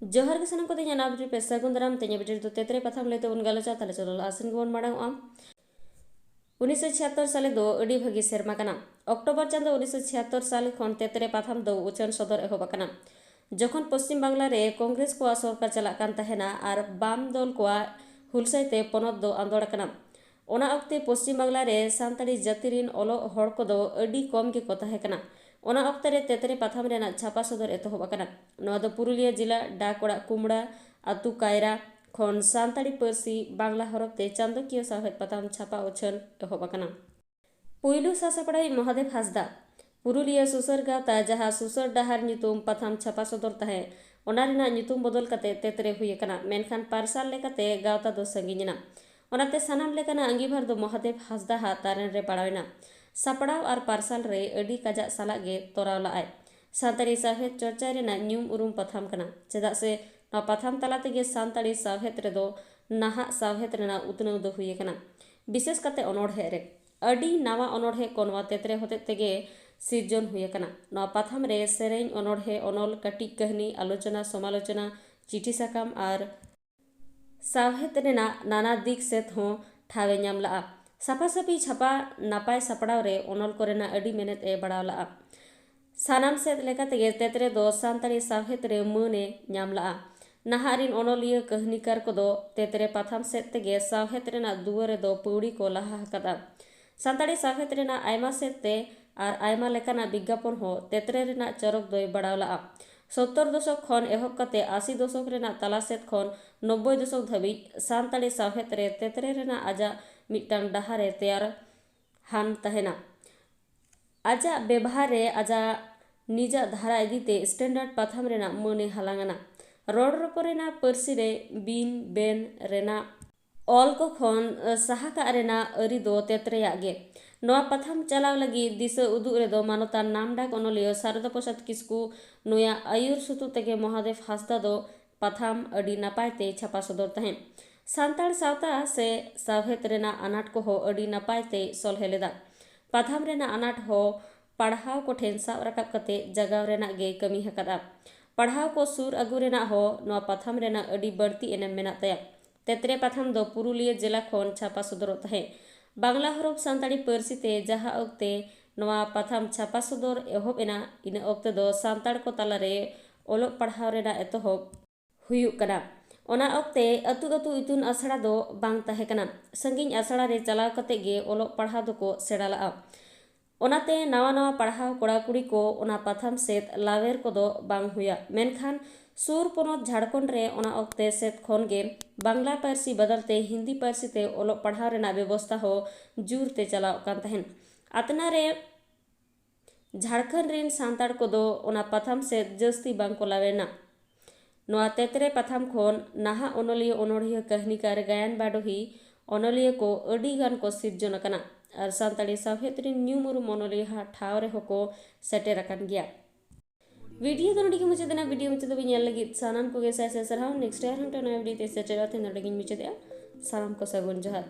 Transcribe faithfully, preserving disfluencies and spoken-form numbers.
ᱡᱚᱦᱟᱨ ᱜᱮ ᱥᱟᱱᱟᱢ ᱠᱚᱛᱮ ᱤᱧᱟᱹᱜ ᱱᱟᱣᱟ video ᱯᱮ ᱥᱟᱹᱜᱩᱱ ᱫᱟᱨᱟᱢ᱾ ᱛᱮᱦᱮᱧᱟᱜ video ᱨᱮᱫᱚ ᱛᱮᱛᱨᱮ ᱯᱟᱛᱷᱟᱢ ᱞᱟᱹᱭ ᱛᱮᱵᱚᱱ ᱜᱟᱞᱚᱪᱟ᱾ ᱛᱟᱦᱞᱮ ᱪᱚᱞᱚ ᱞᱟᱦᱟ ᱥᱮᱱ ᱜᱮᱵᱚᱱ ᱢᱟᱲᱟᱝ ᱚᱜᱼᱟ᱾ ᱩᱱᱤᱥᱥᱚ ᱪᱷᱤᱭᱟᱛᱛᱳᱨ ᱥᱟᱞᱮ ᱫᱚ ᱟᱹᱰᱤ ᱵᱷᱟᱹᱜᱤ ᱥᱮᱨᱢᱟ ᱠᱟᱱᱟ᱾ ᱚᱠᱴᱳᱵᱚᱨ ᱪᱟᱸᱫᱚ ᱩᱱᱤᱥᱥᱚ ᱪᱷᱤᱭᱟᱛᱛᱳᱨ ᱥᱟᱞ ᱠᱷᱚᱱ ᱛᱮᱛᱨᱮ ᱯᱟᱛᱷᱟᱢ ᱫᱚ ᱩᱪᱷᱟᱹᱱ ᱥᱚᱫᱚᱨ ᱮᱦᱚᱵ ᱟᱠᱟᱱᱟ᱾ ᱡᱚᱠᱷᱚᱱ ᱯᱚᱥᱪᱤᱢ ᱵᱟᱝᱞᱟ ᱨᱮ ᱠᱚᱝᱜᱨᱮᱥ ᱠᱚᱣᱟᱜ ᱥᱚᱨᱠᱟᱨ ᱪᱟᱞᱟᱜ ᱠᱟᱱ ᱛᱟᱦᱮᱱᱟ ᱟᱨ ᱵᱟᱢ ᱫᱚᱞ ᱠᱚᱣᱟᱜ ᱦᱩᱞᱥᱟᱹᱭ ᱛᱮ ᱯᱚᱱᱚᱛ ᱫᱚ ᱟᱸᱫᱳᱲ ᱟᱠᱟᱱᱟ᱾ ᱚᱱᱟ ᱚᱠᱛᱮ ᱯᱚᱥᱪᱤᱢ ᱵᱟᱝᱞᱟ ᱨᱮ ᱥᱟᱱᱛᱟᱲᱤ ᱡᱟᱹᱛᱤ ᱨᱤᱱ ᱚᱞᱚᱜ ᱦᱚᱲ ᱠᱚᱫᱚ ᱟᱹᱰᱤ ᱠᱚᱢ ᱜᱮᱠᱚ ᱛᱟᱦᱮᱸ ᱠᱟᱱᱟ᱾ ᱚᱱᱟ ᱚᱠᱛᱮ ᱨᱮ ᱛᱮᱛᱨᱮ ᱯᱟᱛᱷᱟᱢ ᱨᱮᱱᱟᱜ ᱪᱷᱟᱯᱟ ᱥᱚᱫᱚᱨ ᱮᱛᱚᱦᱚᱵ ᱟᱠᱟᱱᱟ᱾ ᱱᱚᱣᱟ ᱫᱚ ᱯᱩᱨᱩᱞᱤᱭᱟᱹ ᱡᱤᱞᱟ ᱰᱟᱠ ᱚᱲᱟᱜ ᱠᱩᱢᱲᱟ ᱟᱹᱛᱩ ᱠᱟᱭᱨᱟ ᱠᱷᱚᱱ ᱥᱟᱱᱛᱟᱲᱤ ᱯᱟᱹᱨᱥᱤ ᱵᱟᱝᱞᱟ ᱦᱚᱨᱚᱯ ᱛᱮ ᱪᱟᱸᱫᱚᱠᱤᱭᱟᱹ ᱥᱟᱶᱦᱮᱫ ᱯᱟᱛᱷᱟᱢ ᱪᱷᱟᱯᱟ ᱩᱪᱷᱟᱹᱱ ᱮᱦᱚᱵ ᱟᱠᱟᱱᱟ᱾ ᱯᱩᱭᱞᱩ ᱥᱟᱥᱟᱯᱲᱟᱣᱤᱡ ᱢᱚᱦᱟᱫᱮᱵ ᱦᱟᱸᱥᱫᱟ᱾ ᱯᱩᱨᱩᱞᱤᱭᱟᱹ ᱥᱩᱥᱟᱹᱨ ᱜᱟᱶᱛᱟ, ᱡᱟᱦᱟᱸ ᱥᱩᱥᱟᱹᱨ ᱰᱟᱦᱟᱨ ᱧᱩᱛᱩᱢ ᱯᱟᱛᱷᱟᱢ ᱪᱷᱟᱯᱟ ᱥᱚᱫᱚᱨ ᱛᱟᱦᱮᱸᱫ, ᱚᱱᱟ ᱨᱮᱱᱟᱜ ᱧᱩᱛᱩᱢ ᱵᱚᱫᱚᱞ ᱠᱟᱛᱮ ᱛᱮᱛᱨᱮ ᱦᱩᱭ ᱟᱠᱟᱱᱟ, ᱢᱮᱱᱠᱷᱟᱱ ᱯᱟᱨᱥᱟᱞ ᱞᱮᱠᱟᱛᱮ ᱜᱟᱶᱛᱟ ᱫᱚ ᱥᱟᱺᱜᱤᱧ ᱮᱱᱟ᱾ ᱚᱱᱟᱛᱮ ᱥᱟᱱᱟᱢ ᱞᱮᱠᱟᱱᱟᱜ ᱟᱸᱜᱤᱵᱷᱟᱨ ᱫᱚ ᱢᱚᱦᱟᱫᱮᱵ ᱦᱟᱸᱥᱫᱟ ᱦᱟᱜ ᱛᱟᱨᱮᱱ ᱨᱮ ᱯᱟᱲᱟᱣ ᱮᱱᱟ᱾ ᱥᱟᱯᱲᱟᱣ ᱟᱨ ᱯᱟᱨᱥᱟᱞ ᱨᱮ ᱟᱹᱰᱤ ᱠᱟᱡᱟᱜ ᱥᱟᱞᱟᱜ ᱜᱮ ᱛᱚᱨᱟᱣ ᱞᱟᱜᱼᱟᱭ᱾ ᱥᱟᱱᱛᱟᱲᱤ ᱥᱟᱶᱦᱮᱫ ᱪᱚᱨᱪᱟ ᱨᱮᱱᱟᱜ ᱧᱩᱢ ᱩᱨᱩᱢ ᱯᱟᱛᱷᱟᱢ ᱠᱟᱱᱟ, ᱪᱮᱫᱟᱜ ᱥᱮ ᱱᱚᱣᱟ ᱯᱟᱛᱷᱟᱢ ᱛᱟᱞᱟ ᱛᱮᱜᱮ ᱥᱟᱱᱛᱟᱲᱤ ᱥᱟᱶᱦᱮᱫ ᱨᱮᱫᱚ ᱱᱟᱦᱟᱜ ᱥᱟᱶᱦᱮᱫ ᱨᱮᱱᱟᱜ ᱩᱛᱱᱟᱹᱣ ᱫᱚ ᱦᱩᱭ ᱟᱠᱟᱱᱟ᱾ ᱵᱤᱥᱮᱥ ᱠᱟᱛᱮ ᱚᱱᱚᱬᱦᱮ ᱨᱮ ᱟᱹᱰᱤ ᱱᱟᱣᱟ ᱚᱱᱚᱬᱦᱮ ᱠᱚ ᱱᱚᱣᱟ ᱛᱮᱛᱨᱮ ᱦᱚᱛᱮᱡ ᱛᱮᱜᱮ ᱥᱤᱨᱡᱚᱱ ᱦᱩᱭ ᱟᱠᱟᱱᱟ᱾ ᱱᱚᱣᱟ ᱯᱟᱛᱷᱟᱢ ᱨᱮ ᱥᱮᱨᱮᱧ, ᱚᱱᱚᱬᱦᱮ, ᱚᱱᱚᱞ, ᱠᱟᱹᱴᱤᱡ ᱠᱟᱹᱦᱱᱤ, ᱟᱞᱳᱪᱚᱱᱟ, ᱥᱚᱢᱟᱞᱳᱪᱚᱱᱟ, ᱪᱤᱴᱷᱤ ᱥᱟᱠᱟᱢ ᱟᱨ ᱥᱟᱶᱦᱮᱫ ᱨᱮᱱᱟᱜ ᱱᱟᱱᱟ ᱫᱤᱠ ᱥᱮᱫ ᱦᱚᱸ ᱴᱷᱟᱶ ᱮ ᱧᱟᱢ ᱞᱟᱜᱼᱟ᱾ ᱥᱟᱯᱷᱟ ᱥᱟᱹᱯᱷᱤ ᱪᱷᱟᱯᱟ ᱱᱟᱯᱟᱭ ᱥᱟᱯᱲᱟᱣ ᱨᱮ ᱚᱱᱚᱞ ᱠᱚᱨᱮᱱᱟᱜ ᱟᱹᱰᱤ ᱢᱮᱱᱮᱛ ᱮ ᱵᱟᱲᱟᱣ ᱞᱟᱜᱼᱟ᱾ ᱥᱟᱱᱟᱢ ᱥᱮᱫ ᱞᱮᱠᱟ ᱛᱮᱜᱮ ᱛᱮᱛᱨᱮ ᱫᱚ ᱥᱟᱱᱛᱟᱲᱤ ᱥᱟᱶᱦᱮᱫ ᱨᱮ ᱢᱟᱹᱱ ᱮ ᱧᱟᱢ ᱞᱟᱜᱼᱟ᱾ ᱱᱟᱦᱟᱜ ᱨᱤᱱ ᱚᱱᱚᱞᱤᱭᱟᱹ ᱠᱟᱹᱦᱱᱤᱠᱟᱨ ᱠᱚᱫᱚ ᱛᱮᱛᱨᱮ ᱯᱟᱛᱷᱟᱢ ᱥᱮᱫ ᱛᱮᱜᱮ ᱥᱟᱶᱦᱮᱫ ᱨᱮᱱᱟᱜ ᱫᱩᱣᱟᱹᱨ ᱨᱮᱫᱚ ᱯᱟᱹᱣᱲᱤ ᱠᱚ ᱞᱟᱦᱟ ᱟᱠᱟᱫᱼᱟ᱾ ᱥᱟᱱᱛᱟᱲᱤ ᱥᱟᱶᱦᱮᱫ ᱨᱮᱱᱟᱜ ᱟᱭᱢᱟ ᱥᱮᱫ ᱛᱮ ᱟᱨ ᱟᱭᱢᱟ ᱞᱮᱠᱟᱱᱟᱜ ᱵᱤᱜᱽᱜᱟᱯᱚᱱ ᱦᱚᱸ ᱛᱮᱛᱨᱮ ᱨᱮᱱᱟᱜ ᱪᱚᱨᱚᱠ ᱫᱚᱭ ᱵᱟᱲᱟᱣ ᱞᱟᱜᱼᱟ᱾ ᱥᱚᱛᱛᱚᱨ ᱫᱚᱥᱚᱠ ᱠᱷᱚᱱ ᱮᱦᱚᱵ ᱠᱟᱛᱮ ᱟᱥᱤ ᱫᱚᱥᱚᱠ ᱨᱮᱱᱟᱜ ᱛᱟᱞᱟ ᱥᱮᱫ ᱠᱷᱚᱱ ᱱᱚᱵᱵᱳᱭ ᱫᱚᱥᱚᱠ ᱫᱷᱟᱹᱵᱤᱡ ᱥᱟᱱᱛᱟᱲᱤ ᱥᱟᱶᱦᱮᱫ ᱨᱮ ᱛᱮᱛᱨᱮ ᱨᱮᱱᱟᱜ ᱟᱡᱟᱜ ᱢᱤᱫᱴᱟᱝ ᱰᱟᱦᱟᱨ ᱮ ᱛᱮᱭᱟᱨ ᱦᱟᱱ ᱛᱟᱦᱮᱱᱟ᱾ ᱟᱡᱟᱜ ᱵᱮᱵᱷᱟᱨ ᱨᱮ ᱟᱡᱟᱜ ᱱᱤᱡᱟᱜ ᱫᱷᱟᱨᱟ ᱤᱫᱤ ᱛᱮ standard ᱯᱟᱛᱷᱟᱢ ᱨᱮᱱᱟᱜ ᱢᱟᱹᱱ ᱮ ᱦᱟᱞᱟᱝ ᱟᱱᱟ᱾ ᱨᱚᱲ ᱨᱚᱯᱚᱲ ᱨᱮᱱᱟᱜ ᱯᱟᱹᱨᱥᱤ ᱨᱮ ᱵᱤᱱ ᱵᱮᱱ ᱨᱮᱱᱟᱜ ᱚᱞ ᱠᱚ ᱠᱷᱚᱱ ᱥᱟᱦᱟ ᱠᱟᱜ ᱨᱮᱱᱟᱜ ᱟᱹᱨᱤ ᱫᱚ ᱛᱮᱛᱨᱮᱭᱟᱜ ᱜᱮ᱾ ᱱᱚᱣᱟ ᱯᱟᱛᱷᱟᱢ ᱪᱟᱞᱟᱣ ᱞᱟᱹᱜᱤᱫ ᱫᱤᱥᱟᱹ ᱩᱫᱩᱜ ᱨᱮᱫᱚ ᱢᱟᱱᱚᱛᱟᱱ ᱱᱟᱢᱰᱟᱠ ᱚᱱᱚᱞᱤᱭᱟᱹ ᱥᱟᱨᱚᱫᱟ ᱯᱨᱚᱥᱟᱫᱽ ᱠᱤᱥᱠᱩ ᱱᱩᱭᱟᱜ ᱟᱹᱭᱩᱨ ᱥᱩᱛᱩᱜ ᱛᱮᱜᱮ ᱢᱚᱦᱟᱫᱮᱵ ᱦᱟᱸᱥᱫᱟ ᱫᱚ ᱯᱟᱛᱷᱟᱢ ᱟᱹᱰᱤ ᱱᱟᱯᱟᱭ ᱛᱮᱭ ᱪᱷᱟᱯᱟ ᱥᱚᱫᱚᱨ ᱛᱟᱦᱮᱸᱫ᱾ ᱥᱟᱱᱛᱟᱲ ᱥᱟᱶᱛᱟ ᱥᱮ ᱥᱟᱶᱦᱮᱫ ᱨᱮᱱᱟᱜ ᱟᱱᱟᱴ ᱠᱚᱦᱚᱸ ᱟᱹᱰᱤ ᱱᱟᱯᱟᱭ ᱛᱮᱭ ᱥᱚᱞᱦᱮ ᱞᱮᱫᱟ᱾ ᱯᱟᱛᱷᱟᱢ ᱨᱮᱱᱟᱜ ᱟᱱᱟᱴ ᱦᱚᱸ ᱯᱟᱲᱦᱟᱣ ᱠᱚᱴᱷᱮᱱ ᱥᱟᱵ ᱨᱟᱠᱟᱵ ᱠᱟᱛᱮ ᱡᱟᱜᱟᱣ ᱨᱮᱱᱟᱜ ᱜᱮᱭ ᱠᱟᱹᱢᱤ ᱟᱠᱟᱫᱼᱟ᱾ ᱯᱟᱲᱦᱟᱣ ᱠᱚ ᱥᱩᱨ ᱟᱹᱜᱩ ᱨᱮᱱᱟᱜ ᱦᱚᱸ ᱱᱚᱣᱟ ᱯᱟᱛᱷᱟᱢ ᱨᱮᱱᱟᱜ ᱟᱹᱰᱤ ᱵᱟᱹᱲᱛᱤ ᱮᱱᱮᱢ ᱢᱮᱱᱟᱜ ᱛᱟᱭᱟ᱾ ᱛᱮᱛᱨᱮ ᱯᱟᱛᱷᱟᱢ ᱫᱚ ᱯᱩᱨᱩᱞᱤᱭᱟᱹ ᱡᱮᱞᱟ ᱠᱷᱚᱱ ᱪᱷᱟᱯᱟ ᱥᱚᱫᱚᱨᱚᱜ ᱛᱟᱦᱮᱸᱫ᱾ ᱵᱟᱝᱞᱟ ᱦᱚᱨᱚᱯ ᱥᱟᱱᱛᱟᱲᱤ ᱯᱟᱹᱨᱥᱤ ᱛᱮ ᱡᱟᱦᱟᱸ ᱚᱠᱛᱮ ᱱᱚᱣᱟ ᱯᱟᱛᱷᱟᱢ ᱪᱷᱟᱯᱟ ᱥᱚᱫᱚᱨ ᱮᱦᱚᱵ ᱮᱱᱟ, ᱤᱱᱟᱹ ᱚᱠᱛᱮ ᱫᱚ ᱥᱟᱱᱛᱟᱲ ᱠᱚ ᱛᱟᱞᱟᱨᱮ ᱚᱞᱚᱜ ᱯᱟᱲᱦᱟᱣ ᱨᱮᱱᱟᱜ ᱮᱛᱚᱦᱚᱵ ᱦᱩᱭᱩᱜ ᱠᱟᱱᱟ᱾ ᱚᱱᱟ ᱚᱠᱛᱮ ᱟᱹᱛᱩ ᱟᱹᱛᱩ ᱤᱛᱩᱱ ᱟᱥᱲᱟ ᱫᱚ ᱵᱟᱝ ᱛᱟᱦᱮᱸ ᱠᱟᱱᱟ᱾ ᱥᱟᱺᱜᱤᱧ ᱟᱥᱲᱟ ᱨᱮ ᱪᱟᱞᱟᱣ ᱠᱟᱛᱮ ᱜᱮ ᱚᱞᱚᱜ ᱯᱟᱲᱦᱟᱣ ᱫᱚᱠᱚ ᱥᱮᱬᱟ ᱞᱟᱜᱼᱟ᱾ ᱚᱱᱟᱛᱮ ᱱᱟᱣᱟ ᱱᱟᱣᱟ ᱯᱟᱲᱦᱟᱣ ᱠᱚᱲᱟ ᱠᱩᱲᱤ ᱠᱚ ᱚᱱᱟ ᱯᱟᱛᱷᱟᱢ ᱥᱮᱫ ᱞᱟᱣᱮᱨ ᱠᱚᱫᱚ ᱵᱟᱝ ᱦᱩᱭᱟ᱾ ᱢᱮᱱᱠᱷᱟᱱ ᱥᱩᱨ ᱯᱚᱱᱚᱛ ᱡᱷᱟᱲᱠᱷᱚᱸᱰ ᱨᱮ ᱚᱱᱟ ᱚᱠᱛᱮ ᱥᱮᱫ ᱠᱷᱚᱱ ᱜᱮ ᱵᱟᱝᱞᱟ ᱯᱟᱹᱨᱥᱤ ᱵᱟᱫᱟᱞ ᱛᱮ ᱦᱤᱱᱫᱤ ᱯᱟᱹᱨᱥᱤ ᱛᱮ ᱚᱞᱚᱜ ᱯᱟᱲᱦᱟᱣ ᱨᱮᱱᱟᱜ ᱵᱮᱵᱚᱥᱛᱷᱟ ᱦᱚᱸ ᱡᱳᱨ ᱛᱮ ᱪᱟᱞᱟᱣ ᱠᱟᱱ ᱛᱟᱦᱮᱸᱱ᱾ ᱟᱛᱱᱟ ᱨᱮ ᱡᱷᱟᱲᱠᱷᱚᱸᱰ ᱨᱮᱱ ᱥᱟᱱᱛᱟᱲ ᱠᱚᱫᱚ ᱚᱱᱟ ᱯᱟᱛᱷᱟᱢ ᱥᱮᱫ ᱡᱟᱹᱥᱛᱤ ᱵᱟᱝ ᱠᱚ ᱞᱟᱣᱮᱱᱟ᱾ ᱱᱚᱣᱟ ᱛᱮᱛᱨᱮ ᱯᱟᱛᱷᱟᱢ ᱠᱷᱚᱱ ᱱᱟᱦᱟᱜ ᱚᱱᱚᱞᱤᱭᱟᱹ, ᱚᱱᱚᱬᱦᱤᱭᱟᱹ, ᱠᱟᱹᱦᱱᱤᱠᱟᱨ, ᱜᱟᱭᱟᱱ ᱵᱟᱰᱚᱦᱤ ᱚᱱᱚᱞᱤᱭᱟᱹ ᱠᱚ ᱟᱹᱰᱤ ᱜᱟᱱ ᱠᱚ ᱥᱤᱨᱡᱚᱱ ᱟᱠᱟᱱᱟ ᱟᱨ ᱥᱟᱱᱛᱟᱲᱤ ᱥᱟᱶᱦᱮᱫ ᱨᱮᱱ ᱧᱩᱢ ᱩᱨᱩᱢ ᱚᱱᱚᱞᱤᱭᱟᱹ ᱦᱟᱜ ᱴᱷᱟᱶ ᱨᱮᱦᱚᱸ ᱠᱚ ᱥᱮᱴᱮᱨ ᱟᱠᱟᱱ ᱜᱮᱭᱟ᱾ ᱵᱷᱤᱰᱤᱭᱳ ᱫᱚ ᱱᱚᱰᱮ ᱜᱮ ᱢᱩᱪᱟᱹᱫ ᱮᱱᱟ᱾ ᱵᱷᱤᱰᱤᱭᱳ ᱢᱩᱪᱟᱹᱫ ᱫᱷᱟᱹᱵᱤᱡ ᱧᱮᱞ ᱞᱟᱹᱜᱤᱫ ᱥᱟᱱᱟᱢ ᱠᱚᱜᱮ ᱥᱟᱭ ᱥᱟᱭ ᱥᱟᱨᱦᱟᱣ᱾ ᱱᱮᱠᱥᱴ ᱟᱨᱦᱚᱸ ᱢᱤᱫᱴᱟᱝ ᱱᱚᱣᱟ ᱵᱷᱤᱰᱤᱭᱳ ᱛᱮ ᱥᱮᱴᱮᱨᱚᱜᱼᱟ᱾ ᱛᱮᱦᱮᱧ ᱱᱚᱰᱮ ᱜᱤᱧ ᱢᱩᱪᱟᱹᱫᱮᱜᱼᱟ᱾ ᱥᱟᱱᱟᱢ ᱠᱚ ᱥᱟᱹᱜᱩᱱ ᱡᱚᱦᱟᱨ᱾